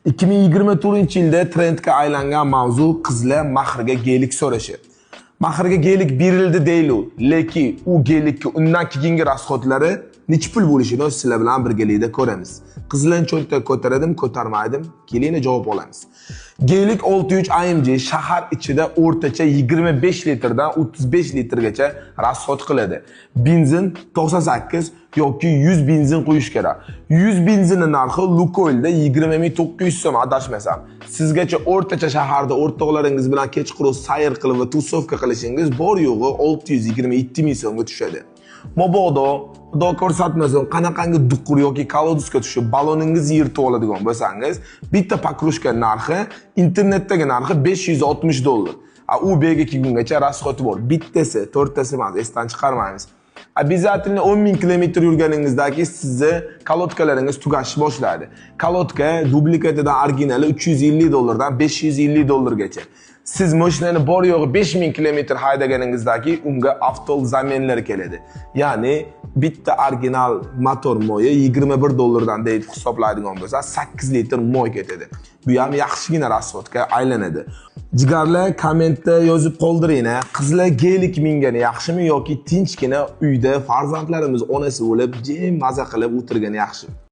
2024-yilda trendga aylangan mavzu: qizlar mahrga gelik so'rashi. Mahrga gelik berildi deylik, lekin u gelikka undan keyingi расход lari necha pul bo'lishini sizlar bilan birgalikda ko'ramiz. Qizlarni cho'ntak ko'taradimi, ko'tarmaydimi? Kelinglar, javob olamiz. Gelik 6.3 AMG shahar ichida o'rtacha 25 litrdan 35 litrgacha расход qiladi. Benzin 98 yoki 100 benzin quyish kerak. 100 benzinning narxi Lukoilda 20 900 so'm, adashmasam. Sizgacha o'rtacha shaharda o'rtoqlaringiz bilan kechqurun sayr qilib va тусовка qilishingiz bor yo'g'i 627 ming so'mga tushadi. Mabodo, Xudo ko'rsatmasin, qanaqangi duqur yoki колодец ga tushib balloningizni yirtib oladigan bo'lsangiz, bitta покрышка narxi, internetdagi narxi 560 dollar. A u bu yerga kelgungacha расход i bor. Bittasi, to'rttasi emas, esdan chiqarmaymiz. Обязательно 10 ming kilometr yurganingizdan keyin sizni колодка laringiz tugashni boshlaydi. Колодка dublikatidan originali 350 dollardan 550 dollargacha. Siz mashinani bor yo'g'i 5000 kilometr haydaganingizdan keyin unga avtol замен lar keladi. Ya'ni bitta original motor moyi 21 dollardan deb hisoblaydigan bo'lsa, 8 litr moy ketadi. Bu ham yaxshigina расход ga aylanadi. Jigarlar, kommentda yozib qoldiring, qizlar gelik mingani yaxshimi yoki tinchgina uyda farzandlarimiz onasi bo'lib, jim maza qilib o'tirgani yaxshimi?